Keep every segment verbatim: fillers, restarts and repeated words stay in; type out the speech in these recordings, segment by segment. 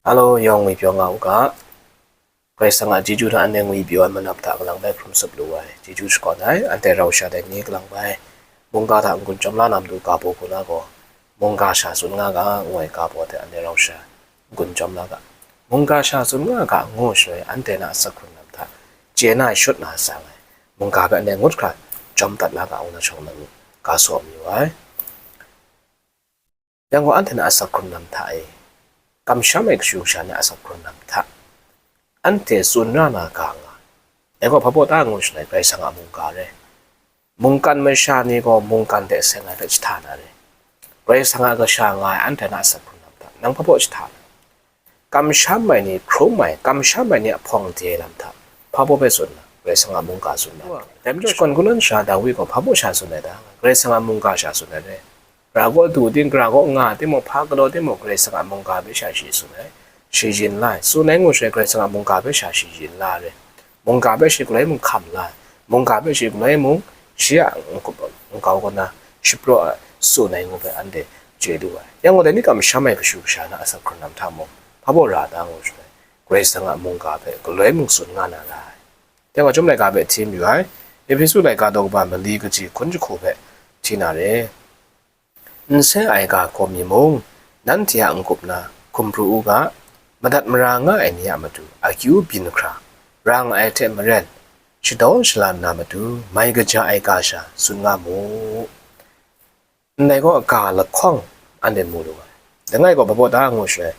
Alo, yawng ngwi pyaw nga u ga. Karai Kasang a chyeju hta anhte ngwi pyaw ai manap hta kalang bai hkrum tsup lu ai, chyeju shakawn ai, anhte rau sha dai ni kalang bai mungga hta n-gun chyawm la na matu ga baw hku na gaw, mungga sha tsun nga ga, ngu ai ga baw hte anhte rau sha n-gun chyawm la ga. Mungga sha tsun nga ga, ngu shaloi, anhte na asak hkrung lam hta chye na shut na sang ai, mungga hpe anhte ngut hkra chyawm dat la ga, ngu na shawng na ga saw mayu ai. Yang gaw, anhte na asak hkrung lam hta e, kamsham ai kashu kasha ni a asak hkrung lam hta, anhte tsun ra na ga nga, dai gaw hpa baw ta ngu shaloi, Karai Kasang a mungga re. Mungkan masha ni gaw mungkan hte seng ai hpe jahta na re. Karai Kasang a kasha nga ai anhte na asak hkrung lam hta, nang hpa baw jahta na? Kamsham ai ni hkrum ai, kamsham ai ni a hpawng de ai lam hta, hpa baw hpe tsun na? Karai Kasang a mungga tsun na. Dai majaw, shakawn hku nawn sha Dawi gaw hpa baw sha tsun ai ta? Karai Kasang a mungga sha tsun ai re. Gara kaw du ting, gara kaw nga timung, hpa galaw timung, Karai Kasang a mungga hpe sha shi tsun ai, shi yin la ai. Tsun ai ngu shaloi, Karai Kasang a mungga hpe sha shi yin la ai. Mungga hpe shi galoi mung hkam la ai. Mungga hpe shi galoi mung, shi a n-, nkau kaw na shapraw ai, tsun ai ngu hpe anhte chye lu ai. Yang gaw, dai ni kamsham ai kashu kasha na asak hkrung lam hta mung, hpa baw ra ta ngu shaloi, Karai Kasang a mungga hpe galoi mung tsun nga na ra ai. Dai gaw, Chyum laika hpe hti mayu ai, Ehpesu laika daw kaba mali kaji hkun jahku hpe hti na re. N se ai ga hkaw mi mung, nanhte a n-gup na hkum pru u ga, madat mara nga ai ni a matu akyu byin hkra ra nga ai hte maren, shadaw shala nna matu mai kaja ai ga sha tsun nga mu. Ndai gaw ga lahkawng anhte mu lu ai. Langai gaw hpa baw ta ngu shaloi,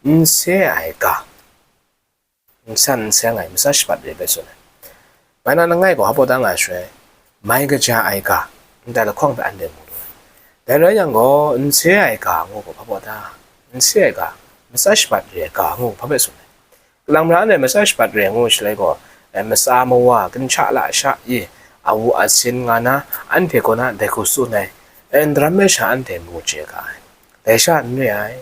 n se ai ga, n san n seng ai, matsa shabat re hpe tsun ai. Bai na langai gaw hpa baw ta nga shaloi, mai kaja ai ga, ndai lahkawng hpe anhte mu lu ai. Dai rai yang gaw, n se ai ga ngu gaw hpa baw ta? N se ai ga, matsa shabat re ai ga ngu hpa hpe tsun ai? Kalang mara anhte matsa shabat re ngu shaloi gaw, eh, matsa mawa, ginhka lasha, i, awu asin nga na, anhte kaw na dai hku tsun ai, eh, ndaram ai sha anhte mu chye ga ai. Dai sha n re ai.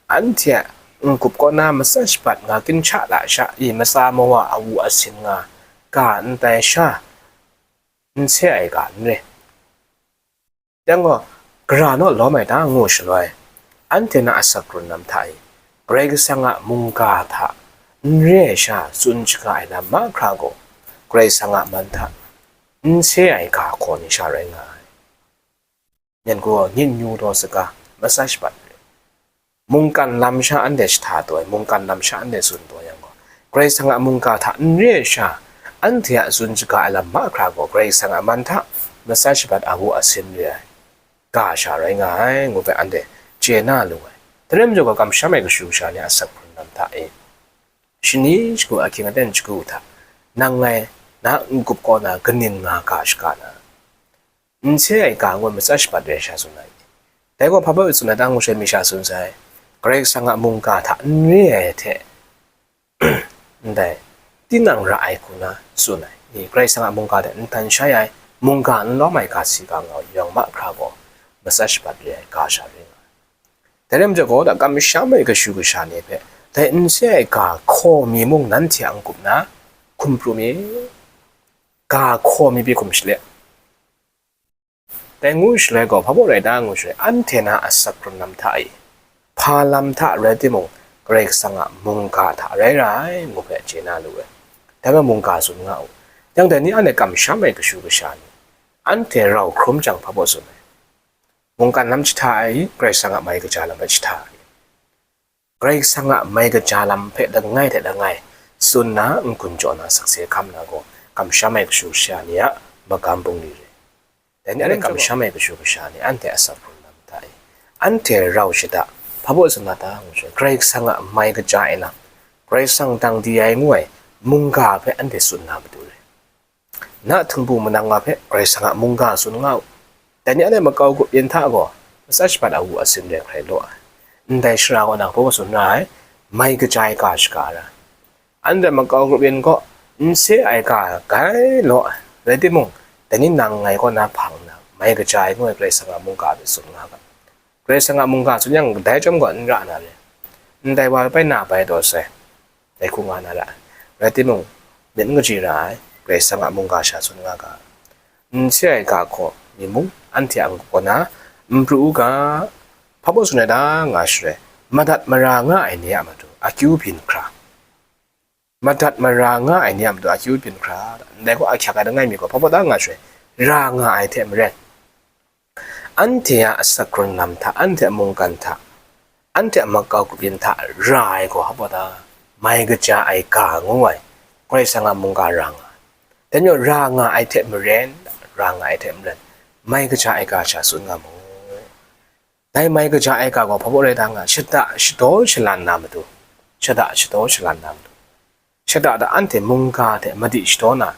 Anhte a n-gup kaw na matsa shabat nga, ginhka lasha, i, matsa mawa, awu asin nga, ga ndai sha, n se ai ga n re. Yang gaw, gara naw lawm ai ta ngu shaloi, anhte na asak hkrung lam hta e, Karai Kasang a mungga hta n re ai sha tsun shaga ai lam mahkra gaw, Karai Kasang a man hta n se ai ga hkaw ni sha rai nga ai. Nyan gaw, nyit nyu taw saga, matsa shabat re. Mungkan lam sha anhte jahta taw ai, mungkan lam sha anhte tsun taw yang gaw, Karai Kasang a mungga hta n re ai sha, anhte a tsun shaga ai lam mahkra gaw, Karai Kasang a man hta matsa shabat awu asin re ai ga sha rai nga ai, ngu hpe anhte chye na lu ai. Dai rai majaw gaw, kamsham ai kashu kasha ni a asak hkrung lam hta e, shani shagu ahkying aten shagu hta, nang ngai na n-gup kaw na kaning nga ga shaga na, n se ai ga ngu ai matsa shabat re ai sha tsun ai. Dai gaw hpa baw tsun ai ta ngu shaloi, mi sha tsun sai, Karai Kasang a mungga hta n re ai hte, ndai, tinang ra ai hku na tsun ai. Ni Karai Kasang a mungga hte n htan shai ai, mungga n lawm ai ga si ga ngau yawng mahkra gaw, matsa shabat re ai ga sha re nga ai. Dai rai majaw gaw, da kamsham ai kashu kasha ni hpe, dai n se ai ga hkaw mi mung nanhte a n-gup na hkum pru mi, ga hkaw mi pyi hkum shale. Dai ngu shaloi gaw, hpa baw rai ta ngu shaloi, anhte na asak hkrung lam hta e, hpa lam hta rai timung, Karai Kasang a mungga hta rai ra ai, ngu hpe chye na lu ai. Dai hpe mungga tsun nga u. Yang dai ni anhte kamsham ai kashu kasha ni, anhte rau hkrum jang, hpa baw tsun ai? Mungkan lam jahta ai, Karai Kasang a mai kaja lam hpe jahta ai. Karai Kasang a mai kaja lam hpe langai hte langai tsun na, n-gun jaw na, sakse hkam na gaw, kamsham ai kashu kasha ni a magam bungli re. Dai ni a kamsham ai kashu kasha ni anhte a asak hkrung lam hta e, anhte rau shada, hpa baw tsun na ta ngu shaloi, Karai Kasang a mai kaja ai lam, Karai Kasang dang di ai ngu ai mungga hpe anhte tsun na matu re. Na htingbu manang wa hpe Karai Kasang a mungga tsun nga u. Dai ni anhte makau grup yin hta gaw, matsa shabat awu asin re hkrai law ai. Ndai shara kaw na hpaw tsun ra ai, mai kaja ai ga shaga ra ai. Anhte makau grup yin gaw, n se ai ga gai law ai. Rai timung, dai ni nang ngai kaw na hpang nna, mai kaja ai ngu ai Karai Kasang a mungga hpe tsun nga ga. Karai Kasang a mungga tsun yang, kadai chyawm gaw n ra na re. Ndai wa bai na bai taw sai, dai hku nga na ra ai. Rai timung, myit n kaji ra ai, Karai Kasang a mungga sha tsun nga ga. N se ai ga hkaw mi mung, anhte a n-gup kaw na n pru u ga, hpa baw tsun ai ta nga shaloi, madat mara nga ai ni a matu akyu byin hkra, madat mara nga ai ni a matu akyu byin hkra, ndai gaw ahkyak ai langai mi gaw hpa baw da nga shaloi, ra nga ai hte maren, anhte a asak hkrun lam hta, anhte a mungkan hta, anhte a makau kabyin hta ra ai gaw hpa baw da, mai kaja ai ga ngu ai, Karai Kasang a mungga ra nga ai. Dai majaw ra nga ai hte maren, ra nga ai hte maren, mai kaja ai ga sha tsun nga mu. Dai mai kaja ai ga gaw hpa baw rai da nga, shada shadaw shalan na matu, shada shadaw shalan na matu, shada hta anhte mungga hte madi shadaw na,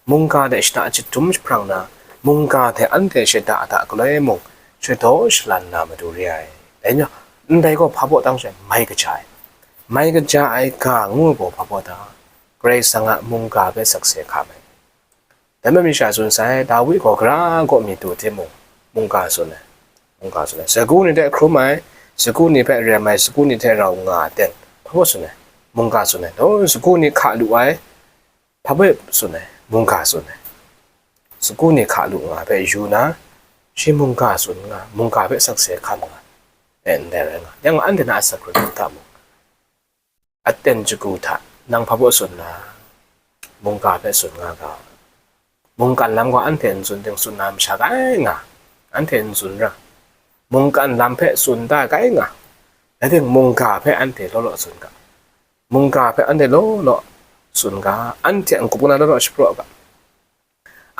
mungga hte shada chyahtum jahprang na, mungga hte anhte shada hta galoi mung shadaw shalan na matu re ai. Dai majaw, ndai gaw hpa baw tang shaloi mai kaja ai, mai kaja ai ga ngu gaw hpa baw ta, Karai Kasang a mungga hpe sakse hkam ai. Dai majaw masha tsun sai, Dawi gaw gara kaw mi du timung, mungga tsun ai, mungga tsun ai. Sagu ni hte hkrum ai, sagu ni hpe rem ai, sagu ni hte rau nga ai ten, hpa baw tsun ai, mungga tsun ai. Dai sagu ni hka lu ai, hpa baw tsun ai, mungga tsun ai. Sagu ni hka lu nga ai hpe yu na, shi mungga tsun nga, mungga hpe sakse hkam nga, e ndai rai nga. Yang gaw anhte na asak hkrun hta mung, aten jagu hta nang hpa baw tsun na, mungga hpe tsun nga ga. Mungkan lam gaw anhte n tsun ting tsun na masha kai nga, anhte n tsun ra. Mungkan lam hpe tsun da kai nga, rai timung, mungga hpe anhte law law tsun ga. Mungga hpe anhte law law tsun ga, anhte a n-gup kaw na law law shapraw ga.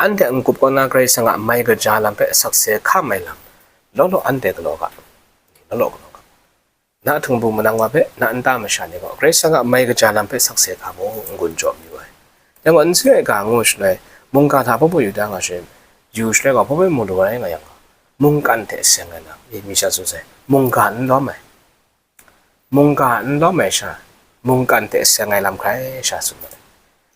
Anhte a n-gup kaw na Karai Kasang a mai kaja lam hpe sakse hkam ai lam, law law anhte galaw ga, law law galaw ga. Na htingbu manang wa hpe, na nta masha ni gaw, Karai Kasang a mai kaja lam hpe sakse hkam u, n-gun jaw mayu ai. Yang gaw, n se ai ga ngu shaloi, mungga hta hpa baw yu da nga shaloi, yu shaloi gaw, hpa baw mu lu ai nga yang gaw, mungkan hte seng ai lam, e, mi sha tsun sai, mungga n lawm ai, mungga n lawm ai sha, mungkan hte seng ai lam hkrai sha tsun mat ai.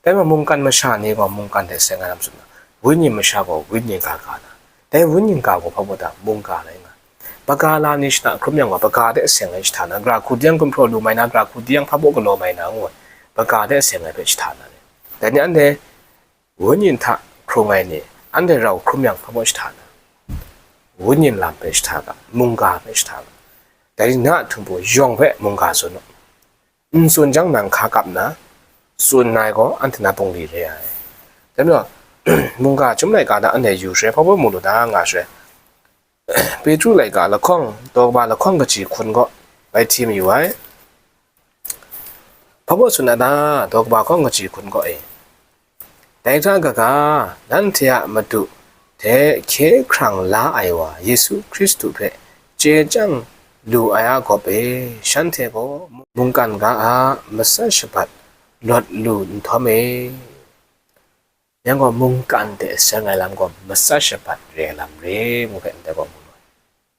Dai majaw mungkan masha ni gaw mungkan hte seng ai lam tsun na, wenyi masha gaw wenyi ga ga na, dai wenyi ga gaw hpa baw ta, mungga rai nga. Baga la ni shada hkrum yang gaw, baga de seng ai jahta na, gara hku dang gumhpraw lu mai na, gara hku dang hpa baw galaw mai na ngu ai, baga de seng ai hpe jahta na ni. Dai ni anhte wenyi hta hkrung ai ni, anhte rau hkrum yang hpa baw jahta na, wenyi lam hpe jahta ga, mungga hpe jahta ga. Dai ni na a htingbu yawng hpe mungga tsun u. N tsun jang nang hka kap nna, tsun ai gaw anhte na bungli re ai. Dai majaw, mungga chyum laika hta anhte yu shaloi, hpa baw mu lu da nga shaloi, Petru laika lahkawng, daw kaba lahkawng kaji hkun kaw bai hti mayu ai. Hpa baw tsun na ta, daw kaba lahkawng kaji hkun kaw e? Dai hta kaga, nanhte a Madu hte hkye hkrang la ai wa Yesu Hkristu hpe chye chyang lu ai a gawp e, shanhte gaw mungkan ga a matsat shabat lawt lu nhtawm e. Yang gaw, mungkan hte seng ai lam gaw matsat shabat re ai lam re ngu hpe ndai gaw mu ai.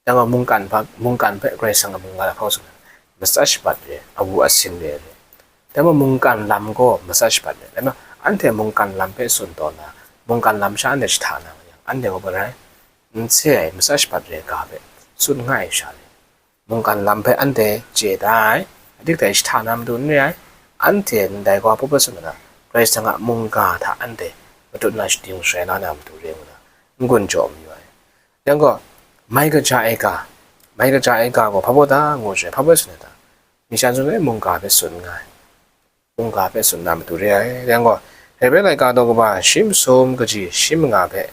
Dai gaw mungkan hpa, mungkan hpe Karai Kasang a mungga lahkawng tsun ai, matsat shabat re, awu asin re ai re. Dai majaw mungkan lam gaw matsat shabat re. Dai majaw anhte mungkan lam hpe tsun taw na, mungkan lam sha anhte jahta na ma yang, anhte gaw garai, n se ai matsat shabat re ga hpe tsun nga ai sha re. Mungkan lam hpe anhte chye da ai, adik dai jahta na matu n re ai, anhte ndai gaw hpa baw tsun na, Karai Kasang a mungga hta anhte matut na shading sharai la na matu re ngu na, n-gun jaw mayu ai. Yang gaw, mai kaja ai ga, mai kaja ai ga gaw hpa baw ta ngu shaloi, hpa baw tsun ai ta? Mi sha n tsun ai, mungga hpe tsun nga ai, mungga hpe tsun na matu re ai. Yang gaw, Hebre laika daw kaba shi masum kaji shi manga hpe,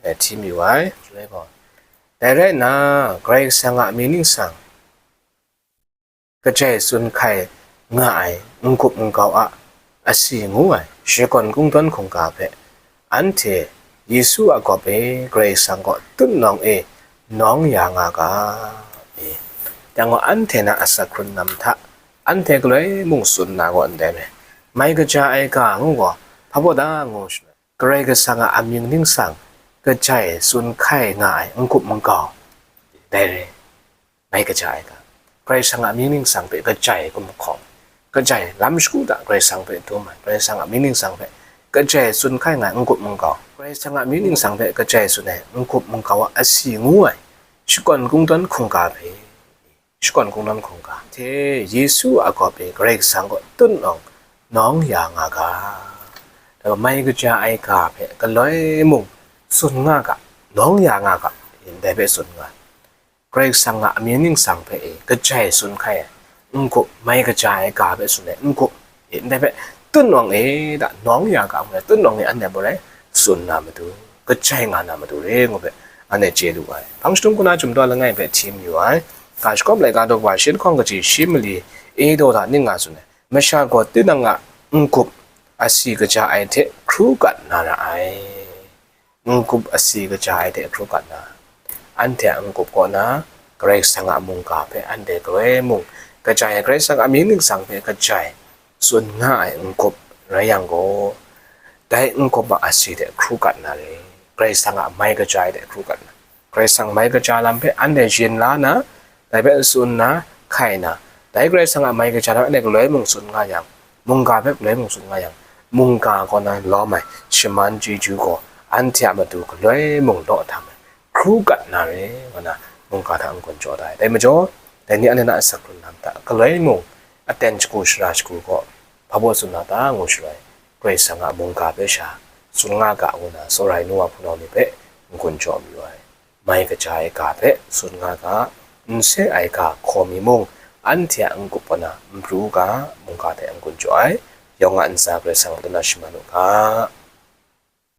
eh, hti mayu ai. Shaloi gaw, dai rai nna, Karai Kasang a mying ningsang kajai tsun hkai nga ai n-gup n-gau a asi ngu ai shakawn kungdawn hkungga hpe anhte Yesu a gawp e Karai Kasang kaw tutnawng e nawng ya nga ga e. Yang gaw, anhte na asak hkrun lam hta anhte galoi mung tsun na gaw ndai re, mai kaja ai ga ngu gaw hpa baw ta ngu shaloi, Karai Kasang a amying ningsang kajai tsun hkai nga ai n-gup n-gau, dai re. Mai kaja ai ga, Karai Kasang a amying ningsang hpe kajai gumhkawng, kajai lam shagu hta Karai Kasang hpe dum ai, Karai Kasang a amying ningsang hpe kajai tsun hkai nga ai n-gup n-gau, Karai Kasang a amying ningsang hpe kajai tsun ai n-gup n-gau a asi ngu ai shakawn kungdawn hkungga hpe, shakawn kungdawn hkungga hte Yesu a gawp e Karai Kasang kaw tutnawng nawng ya nga ga, dai gaw mai kaja ai ga hpe galoi mung tsun nga ga, nawng ya nga ga, ndai hpe tsun nga ai. Karai Kasang a amying ningsang hpe e kajai tsun hkai ai, n-gup mai kaja ai ga hpe tsun ai n-gup, ndai hpe tun awng e da, nawng ya ga ngu ai tun awng e anhte bawrai tsun na matu, kajai nga na matu re ngu hpe anhte chye lu ai. Hpang shadum kaw na chyum daw langai hpe hti mayu ai. Ga shagawp laika daw wa shi lahkawng kaji shi mali e daw hta ning nga tsun ai. Masha gaw tinang a n-gup asi kaja ai hte hkru kat na ra ai. N-gup asi kaja ai hte hkru kat na, anhte a n-gup kaw na Karai Kasang a mungga hpe anhte galoi mung kajai ai, Karai Kasang a mying ningsang hpe kajai tsun nga ai n-gup rai yang gaw, dai n-gup a asi hte hkru kat na re, Karai Kasang a mai kaja ai hte hkru kat na, Karai Kasang mai kaja lam hpe anhte yin la na, dai hpe tsun na, hkai na, dai Karai Kasang a mai kaja lam anhte galoi mung tsun nga yang, mungga hpe galoi mung tsun nga yang, mungga kaw na lawm ai shaman chyeju gaw anhte a matu galoi mung law htam ai, hkru kat na re, ngu na mungga hta n-gun jaw da ai. Dai majaw, dai ni anhte na asak hkrun lam hta galoi mung aten shagu shara shagu gaw hpa baw tsun na ta ngu sharai, Karai Kasang a mungga hpe sha tsun nga ga ngu na, tsawra ai nu wa hpunau ni hpe n-gun jaw mayu ai. Mai kaja ai ga hpe tsun nga ga, n se ai ga hkaw mi mung, anhte a n-gup kaw na n pru u ga, mungga hte n-gun jaw ai. Yawng a ntsa Karai Kasang matu na shaman u ga.